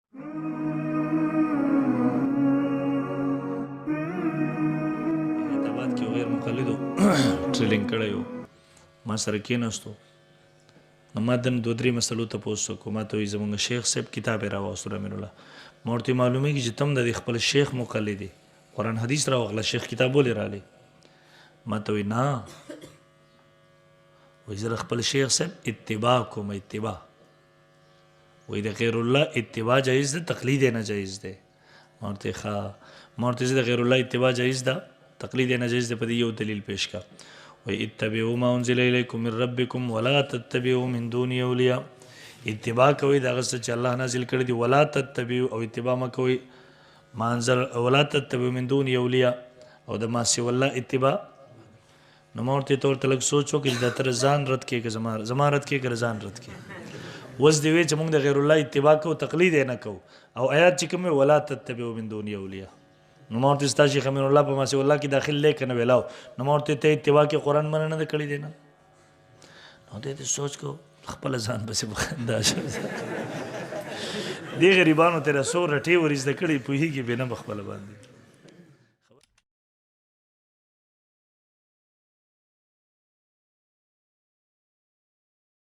حیدرآباد کې غیر مقلدو ټریلینګ کړی و، ما سره کېناستو، نو ما دن دوه درې مسلو تپوس وکړو. ما ته وایي زمونږ شیخ صاحب کتاب یې راواستو امین الله. ما ورته معلومیږي چې تم د خپل شیخ مقلد یې، قرآن حدیث راوغله، شیخ کتاب ولې رالی؟ ما ته وایي نه، وایي زه د خپل شیخ صاحب اتباع کوم. اتباع وایي د غیر الله اتباع جایز ده، تقلید یې نه جایز دی. ما ورته ښه، ما ورته د غیر الله اتباع جایز ده، تقلید یې نه جایز دی، په دې یو دلیل پیش کا. وایي اتبعوا ما انزل الیکم من ربکم ولا تتبعوا من دون اولیاء. اتباع کوئ د هغه څه چې الله نازل کړي دي، ولا تتبعوا او اتباع مه کوئ ما انزل، ولا تتبعوا من دون اولیاء او د ما سوی الله اتباع. نو ما ورته ته ورته لږ سوچ وکړه چې دا تر ځان رد کې که زما زما رد کې که ځان رد کې. اوس دی وی چې موږ د غیر الله اتباع کوو، تقلید یې نه کوو، او آیات چې کوم ولا تتبعوا من دون اولیاء. نو ما ورته ستا شیخ امین الله په ما سوی الله کې داخل دی که نه ویلاو. نو ما ورته ته اتباع کې قرآن منع نه ده کړې دی نه. نو دې ته سوچ کو، خپل ځان پسې په خندا شو. دې غریبانو ته څو رټې ورې زده کړې، پوهېږي به نه په خپله باندې.